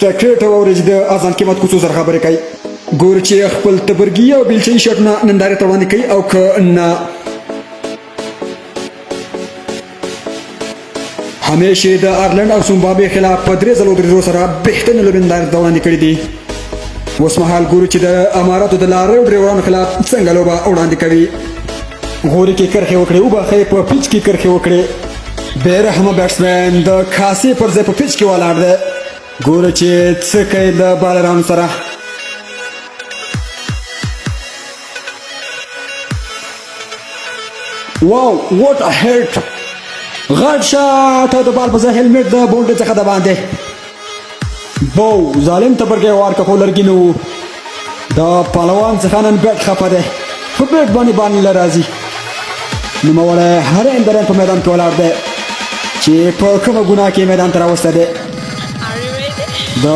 ټکټ واوري چې د اذان قیمت کوڅو سره خبرې کوي. ګورو چې خپل تبرګي او بیلچې شرټونه نندارې ته وړاندې کوي او که نه. همیش یې د آیرلنډ او زمبابوې خلاف په درې ځلو درېدو سره بهترینې لوبې نندارې ته وړاندې کړې دي. اوس مهال ګورو چې د اماراتو د لاریو ډریورانو خلاف څنګه لوبه وړاندې کوي. غوري کې کرښې وکړې، وبخښئ، په پیچ کې کرښې وکړې. بې رحمه بیټسمن د کاسې پر ځای په پیچ کې ولاړ دی. ګوره چې څه کوي له بالرانو سره. واو، وټ ا هټ! غټ شاټ او د بال په ځای هیلمټ د بونډري څخه د باندې. بو ظالم تبرګی وار که، خو لرګي نه وو. د پهلوان څخه نن بیټ خفه دی، په بیټ باندې باندې له راځي. نوموړی هر اندرن په میدان کې ولاړ دی چې په کومه ګناه کې میدان ته راوستی دی. د